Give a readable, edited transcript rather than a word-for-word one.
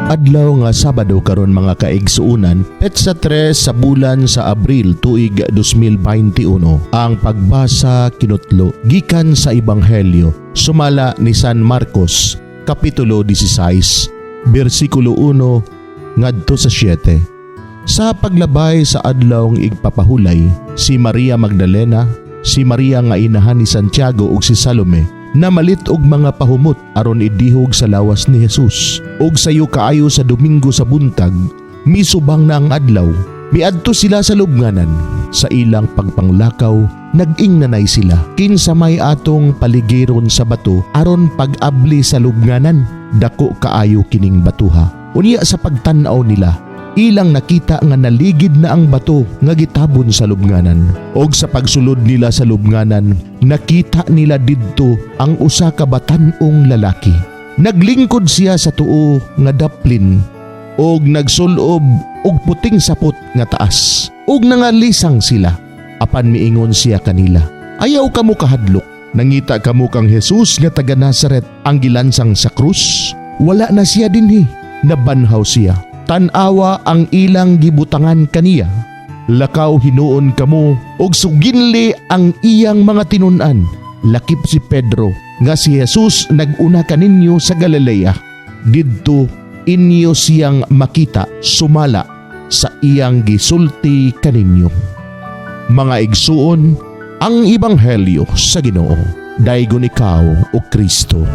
Adlaw nga Sabado karon, mga kaigsuunan, petsa 3 sa bulan sa Abril, tuig 2021. Ang pagbasa kinutlo gikan sa Ebanghelyo sumala ni San Marcos, kapitulo 16, bersikulo 1 ngadto sa 7. Sa paglabay sa adlaw igpapahulay, si Maria Magdalena, si Maria nga inahan ni Santiago ug si Salome namalit og mga pahumot aron idihog sa lawas ni Jesus. Og sayo kaayo sa Domingo sa buntag, misubang na ang adlaw, miadto sila sa lubnganan. Sa ilang pagpanglakaw, nag-ingnanay sila, "Kinsa may atong paligiron sa bato aron pag-abli sa lubnganan?" Dako kaayo kining batuha. Unya sa pagtan-aw nila, ilang nakita nga naligid na ang bato nga gitabon sa lubnganan. Og sa pagsulod nila sa lubnganan, nakita nila didto ang usa ka batan-ong lalaki. Naglingkod siya sa tuo nga daplin og nagsulob og puting sapot nga taas. Og nangalisang sila. Apan miingon siya kanila, "Ayaw kamo kahadlok. Nangita kamo kang Jesus nga taga Nazaret ang gilansang sa krus. Wala na siya dinhi. Nabanhaw siya. Tan-awa ang ilang gibutangan kaniya. Lakaw hinuon kamo og suginli ang iyang mga tinun-an, lakip si Pedro, nga si Jesus nag-una kaninyo sa Galilea. Didto inyo siyang makita sumala sa iyang gisulti kaninyo." Mga igsuon, ang Ebanghelyo sa Ginoo. Daygon ikaw, o Kristo.